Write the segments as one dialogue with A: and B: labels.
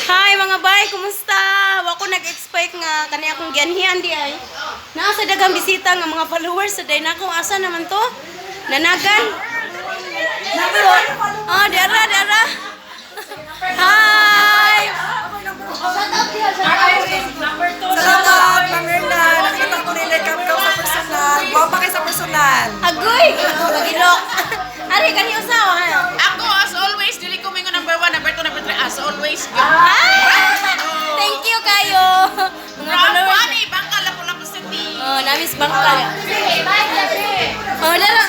A: Hi mga bay, kumusta? Wa ko nag-expect nga kani akong gianhian di ay. Naa sa daghang bisita nga mga followers sa day nako, asa naman to? Nanagan. So, oh, dara dara. Hi.
B: Salamat, Ma'am Erna. Nakita ko nila ikaw sa personal. Guwapa kayo sa personal.
A: Agoy, pagilok. Ari kani usa oh, ha.
C: Ako, as always, dili ko mingo number one, number two, number three. As always,
A: Ah! Thank you kayo. Mga
C: From
A: followers.
C: Funny, Bangka, Lapu-Lapu City.
A: Oh, namis bangkal. Oh, dara.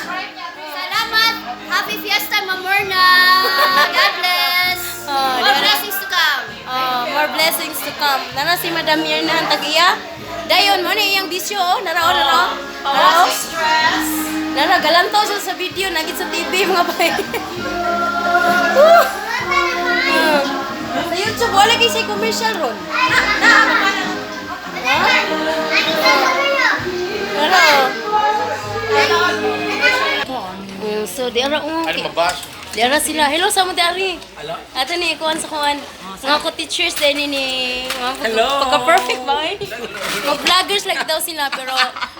D: Salamat! Happy Fiesta, Ma'am Myrna! God bless!
A: Oh,
D: More
A: dara.
D: blessings to come!
A: Oh, more blessings to come. Nara si Madam Mirna ang tag-iya. Dayon mo ni iyang bisyo oh, nara oh, nara. Oh. Nara oh.
C: Stress.
A: Nara galantaw siya sa video nagit sa TV mga bay. Woo! Ah. Sa YouTube wala kay siya commercial ron. Ha? Nara. Oh. So di ara oh.
E: Ano mabash?
A: Di ara sila. Hello sa mo di ari. Ato ni kuan sa kuan. Mga ko teachers din ni mga ko
E: Hello.
A: Pagka perfect ba eh? Mga vloggers lagi daw sila pero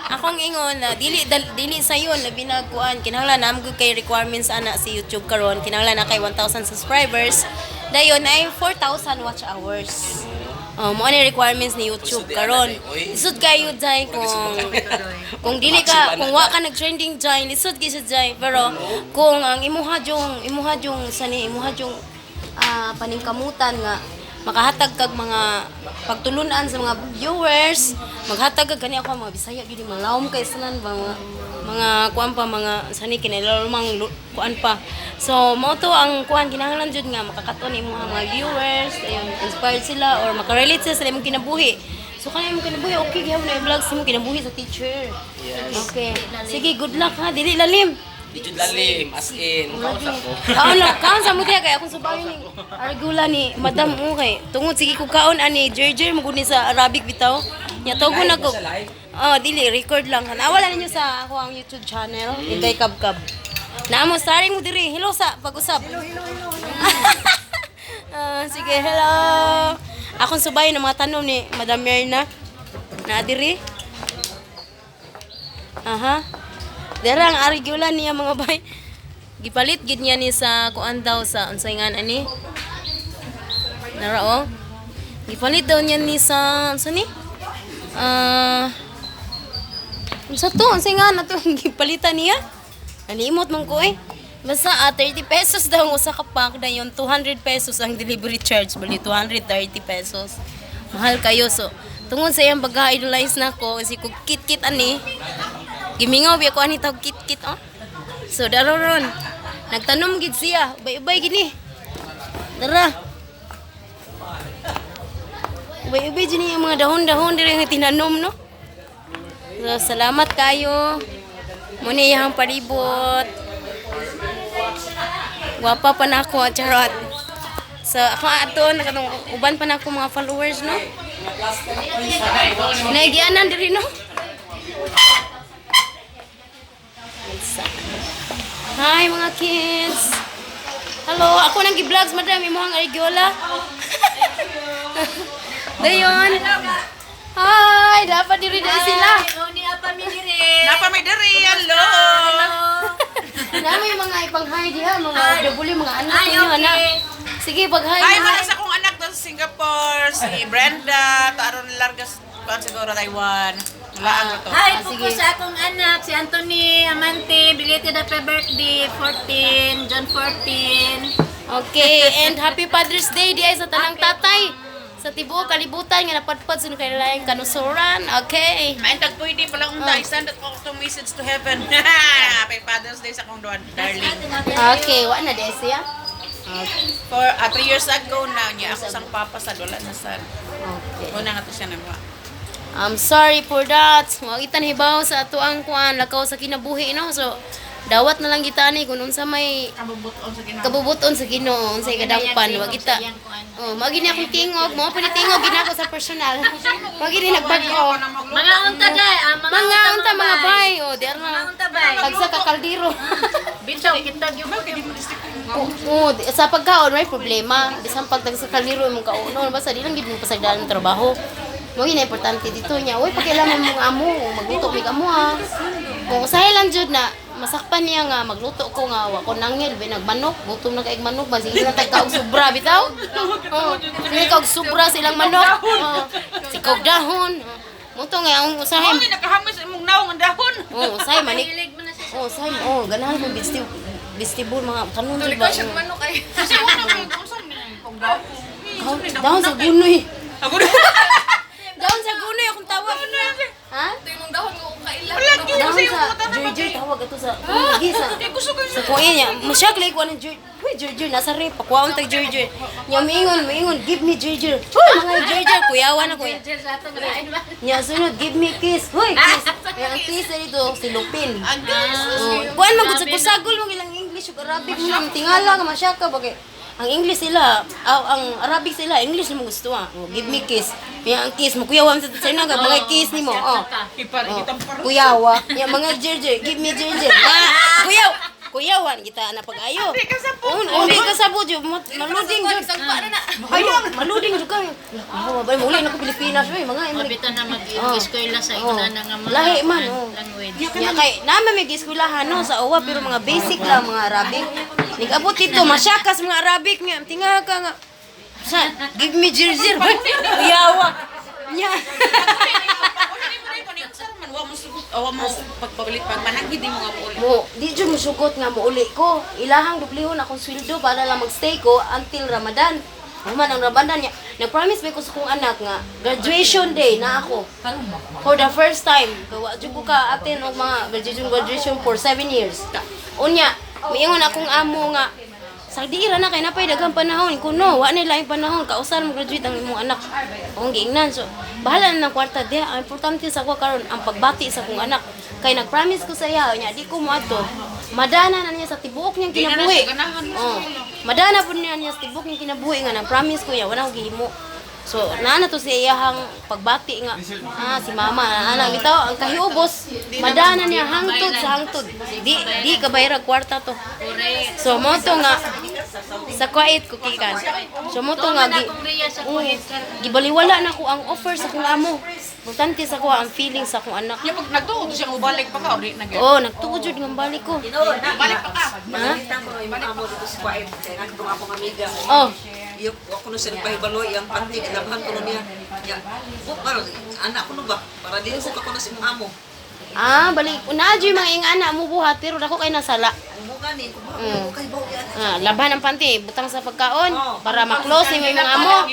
A: akong ingon na dili dili sayon labi na kuan, kinahanglan na gud kay requirements ana si YouTube karon, kinahanglan na kay 1,000 subscribers, dayon ay 4,000 watch hours. Oh, mo ni requirements ni YouTube
E: Lisod di
A: karon.
E: ana, day, oy.
A: Lisod kayo jay kung dili ka, kung wa ka nag-trending jay, lisod gyud siya jay, pero kung ang imuha jung sani imuha jung paningkamutan nga makahatag kag mga pagtulunan sa mga viewers, maghatag kag kani ako mga Bisaya gyud, malawom kay sanan ba, mga kuan pa, mga sani kinailalumang kuan pa. So mao to ang kuan, kinahanglan jud nga makakaton imong mga viewers, ayun, inspired sila or makarelate sila sa imong kinabuhi. So kaya imong kinabuhi, okay gyud na i-vlog sa imong kinabuhi sa teacher.
E: Yes.
A: Okay, sige, good luck ha, dili lalim.
E: Di jud lalim, as in, kaon sa ko.
A: Kaon lang, kaon sa muti kay akong subahin ni Argula ni Madam, okay. Tungod sige ko kaon ani Jerjer mo gud ni sa Arabic bitaw. Nya tugon ako. Oh, dili record lang. Nawala ninyo sa ako ang YouTube channel, Inday Kabkab. Naamo starring mo diri. Hello sa pag-usap. Hello, hello, hello. Ah, sige, hello. Akong subahin ng mga tanom ni Madam Mirna. Na diri. Aha. Dera ang arigula niya mga bay. Gipalit gid niya ni sa kuan daw, sa unsay nga ani? Nara oh. Gipalit daw niya ni sa unsa ni? Unsa to? Unsay nga na to gipalitan niya? Nalimot man ko eh. Basta 30 pesos daw ang usa ka pack na yun, 200 pesos ang delivery charge, bali 230 pesos. Mahal kayo, so tungod sa iyang pagka-idolize na ko si kog kit-kit ani. Gimingaw biya ko ani tawag kit-kit oh. So daro ron. Nagtanom gid siya, ubay-ubay gini. Dara. Ubay-ubay gini ang mga dahon-dahon diri nga tinanom no. So, salamat kayo. Muna iyang palibot. Gwapa pa na ako, charot. So, ako ato, nakatong uban pa na ako mga followers, no? Naigianan diri, no? Hi mga kids! Hello, ako nang gi-vlogs, madam, imong Arigiola. Dayon. Hi, dapat diri diri sila.
C: Napa may diri, hello!
A: Nami mga ipang-hi diha, mga OFW, mga anak ninyo, anak. Sige, pag-hi
C: Hi,
A: na.
C: mga sa akong anak doon sa Singapore, si Brenda, to aron largas, kuan siguro Taiwan. Wala ko to.
F: Hi,
A: Ah,
F: po
A: sige.
F: sa akong anak, si Anthony Amante, belated happy birthday, 14, June 14.
A: Okay, and happy Father's Day diay sa tanang tatay sa tibuok kalibutan nga napadpad sa kailangan kanusuran. Okay.
C: Maintag pwede pala unta, i-send ako itong message to heaven. Happy Father's Day sa akong doon, darling.
A: Okay, wa na diay siya.
C: For 3 years ago na niya ako sang papa sa wala na sa.
A: Okay.
C: Una nga to siya na
A: I'm sorry for that. Wa kita hibaw sa ato ang kuan lakaw sa kinabuhi no. So dawat na lang kita ni kung unsa may
C: Kabubuton sa Ginoo.
A: kabubuton sa Ginoo, unsay kadangpan, wa kita. Oh, mao gini akong tingog, mao pa ni tingog ginako sa personal. Mao gini nagbag-o.
F: Mga unta day, mga,
A: Mga unta mga bay, oh, di
F: Mga
A: ara.
F: unta bay.
A: Tagsa ka kaldero.
F: Bitaw kita gyud.
A: Oo, sa pagkaon may problema. Bisan pag tag sa kaliro imong kaonon, basta di lang gid mo pasagdan ang trabaho. Mo gina importante dito niya. Uy, pakialaman mong amo, magluto mig amo ha. Kung usahay lang jud na masakpan niya nga magluto ko nga wa ko nanghel be nagmanok, gutom na kaig manok ba sige lang tagkaog sobra bitaw. Oh, sige kaog sobra silang manok. Oh, si kaog dahon. Oh. Mo to nga ang usahay.
C: Mo ni nakahamay sa imong naong ang dahon.
A: Oh, usahay manik.
F: Hilig mo na siya.
A: Oh, usahay oh, ganahan ko vegetable vegetable mga kanon jud ba.
B: Manok ay.
C: Kasi wala mo yung unsa ni kog dahon.
A: Dahon sa gunoy.
C: Ako
A: Dahon sa gunoy akong tawag. Ha?
B: Ito yung dahon ko kailan.
C: Lagi
A: Dahon
C: sa imong
A: sa
C: mata na
A: Georgia tawag ato sa lagi sa
C: Gusto ko
A: sa kuya niya. Masyag lagi ko ng Georgia. Uy, Georgia nasa rep. Pakuwaon tag Georgia. Nya miingon, miingon, give me Georgia. Uy, mga Georgia, kuyawan na kuya.
F: Jer sa ato nga ba?
A: Nya sunod, give me kiss. Uy, kiss. Kaya ang kiss na dito si Lupin.
C: Ang
A: Oh, kuan man gud sa kusagol mo ilang English ug Arabic mo ang tingala nga masyaka bagay. Ang English sila, aw, ang Arabic sila, English mo gusto ah. Oh, give me kiss. Kaya ang kiss mo kuyawan sa sa nga mga kiss nimo. Oh.
C: Ipar
A: Oh,
C: itang par.
A: kuyawa. Ya mga jerjer, give me jerjer. Na, kuyaw. Kuyawan kita na pag-ayo.
C: Di ka sabot.
A: Oh, di ka sabot jud. Maluding jud. Ayun, maluding jud kami. Oh, ba muli na ko Pilipinas oy, mga imong
F: Mabita na mag-eskwela sa
A: Oh.
F: ingana nga mga
A: Lahi man, oh.
F: language.
A: Nya kay naman may gieskwelahan no sa uwa pero mga basic lang mga Arabic. Nigabot dito masyakas mga Arabic nga tinga ka nga. Sa give me jerjer. Kuyawa. Nya.
C: Wa mo sugot, wa mo pagpabalik pagmanagid mo nga pauli.
A: Mo di jud mosugot nga mouli ko. Ilahang dublihon akong sweldo para lang magstay ko until Ramadan. Human ang Ramadan niya. Nag-promise ba ko sa kong anak nga graduation day na ako. For the first time, gawa jud ko ka attend og mga graduation graduation for 7 years. Unya, miingon akong amo nga sa diira na kay napay daghang panahon ko no wa na laing panahon kausan mo graduate ang imong anak akong giingnan so bahala na ng kwarta diha ang importante sa ako karon ang pagbati sa akong anak kay nagpromise ko sa iya nya di ko moadto madana na niya sa tibuok niyang
C: Di na na
A: kinabuhi
C: siya ganahan mo sa
A: oh madana pud niya niya sa tibuok niyang kinabuhi nga nag-promise ko niya wala ko gihimo. So, naa na to sa iyahang pagbati nga, ah, si mama, ana, bitaw, ang kahiubos, madana niya hangtod sa hangtod. Di, di kabayra kwarta to. So, mo to nga, sa Kuwait ko kikan. So, mo to nga, gi, oh, gibaliwala na ko ang offer sa kong amo. Importante sa ko ang feeling sa akong anak.
C: Nya pag nagtuo to siya mobalik pa ka or di na gyud.
A: Oh, nagtuo jud nga balik ko.
C: Balik pa ka.
A: Ha?
B: Nakita ko yung amo dito sa Kuwait. Kaya nakita akong amiga.
A: Oh,
B: Iyo, ako no siya nagpahibalo, iyang panty, kinabhan ko no niya. Ya, oh, parang, anak ko no ba? Para di ko kako na si imong amo.
A: ah, balik. Una jud mga ingana mo buhat pero dako kay nasala.
B: Umuga ni, kung kay bawo yan.
A: Ah, laban ang panty, butang sa pagkaon para ma-close ni mga amo.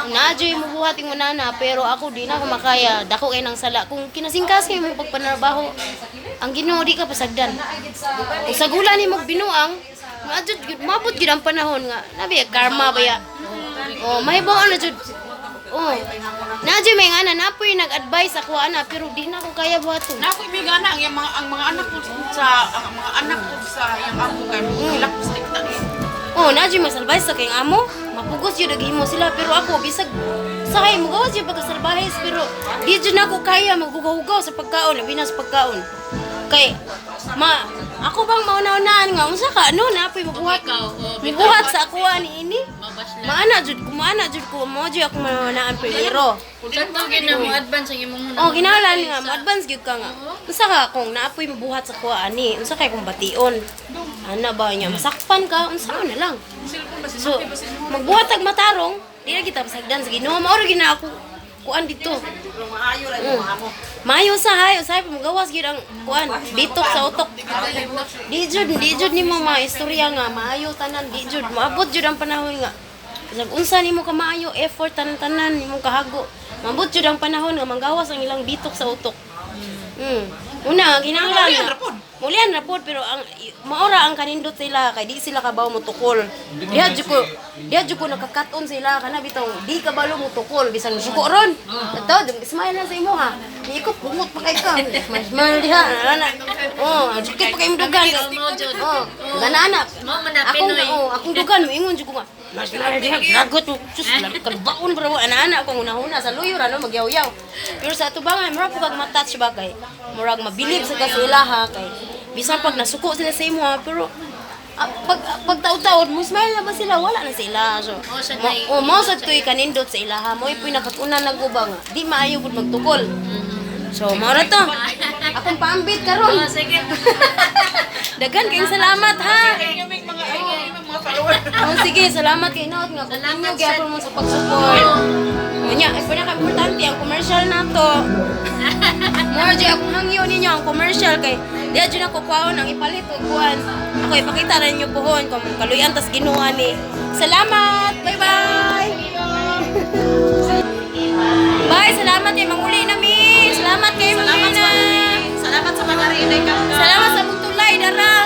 A: Una jud mo buhat ingon na pero ako di na ako makaya. Dako kay nang sala. Kung kinasingkas kay mo pagpanarbaho, ang Ginoo di ka pasagdan. Kung sagula ni mo binuang, maadjud gyud mabot gyud ang panahon nga nabi karma ba ya. Oh, mahibaw na jud. Oh. Na jud may nga na napoy nag-advise ako ana pero di na ako kaya buhaton.
C: Na ako ibigana ang iyang mga ang mga anak ko sa ang mga anak ko sa iyang amo kay hilak sa kita ni.
A: Oh, na jud masalbay sa kayong amo. Mapugos jud og himo sila pero ako bisag sakay mo gawas jud pagkasalbahes pero di jud nako kaya maghugaw-hugaw sa pagkaon, labi na sa pagkaon. Kay ma ako bang mauna-unaan nga unsa ka no na apoy mabuhat.
F: Ikaw, oh,
A: Mibuhat sa ako ani ini.
F: Mabasla.
A: Maana jud ko, maana jud ko, mo jud ako mauna-unaan primero.
F: Saan mo gina mo advance ang imong
A: Oh, kinahanglan nga mo-advance gyud ka nga. Unsa ka kung naapoy mabuhat sa kuha ani, unsa kay kung bation? Ana ba niya masakpan ka, unsa na lang. So, magbuhat tag matarong, di na kita pasagdan sa Ginoo. Mao ra gyud na ako kuan dito.
B: Pero maayo ra imong amo.
A: Maayo sa hay, usahay pa magawas gyud ang kuan, bitok sa utok. Di jud nimo maistorya nga maayo tanan, di jud moabot jud ang panahon nga. Bisag unsa nimo ka maayo effort tanan-tanan nimo kahago. Maabot jud ang panahon nga manggawas ang ilang bitok sa utok. Una, kinahanglan
C: Mulian
A: nga.
C: ra pod.
A: Mulian ra pod pero ang maora ang kanindot sila kay di sila kabaw mo tukol. Diha jud ko, diha jud ko nakakaton sila kana bitong di kabalo mo tukol bisan suko ron. Ato, smile lang sa imo ha. Ni ko pungot pa kay ka. Smile diha ana. Oh, sakit pa kay imong dugan. Oh, ganana.
F: Mao man na
A: Akong
F: Pinoy.
A: oh, akong dugan moingon jud ko nga. Mas diha gragot mo. Sus, kalbaon bro ana-ana akong unahuna sa luyo ra no magyaw-yaw. Pero sa atubangan murag po kag matouch ba kay murag mabilib sa ka sa ilaha kay Bisan pag nasuko sila sa imo ha, pero pag pag taud-taud mo smile na ba sila, wala na sila. So,
F: Oh, siya
A: mo
F: na
A: oh, mao sad to'y kanindot sa ilaha mo pinakatuna nag-uba nga di maayo pud magtukol. So, mao ra to. Akong paambit karon.
F: Oh, sige.
A: Daghan kayong salamat ha.
C: Thank you, mga ay, mga follower.
A: Oh, sige, salamat kay Naot nga continue gyapon mo sa pag-support. Unya, ay pinaka-importante ang commercial nato. More jud akong hangyo ninyo ang commercial kay di jud ako kuwaon ang ipalit og kuan. Ako ipakita ra ninyo puhon kung kaluyan tas Ginoo ni. Salamat. Bye-bye. Bye, salamat kay manguli na mi. Salamat kay
C: Salamat
A: Manguli
C: sa
A: na.
C: Salamat sa mga rinay ka.
A: Salamat sa mong tulay dara.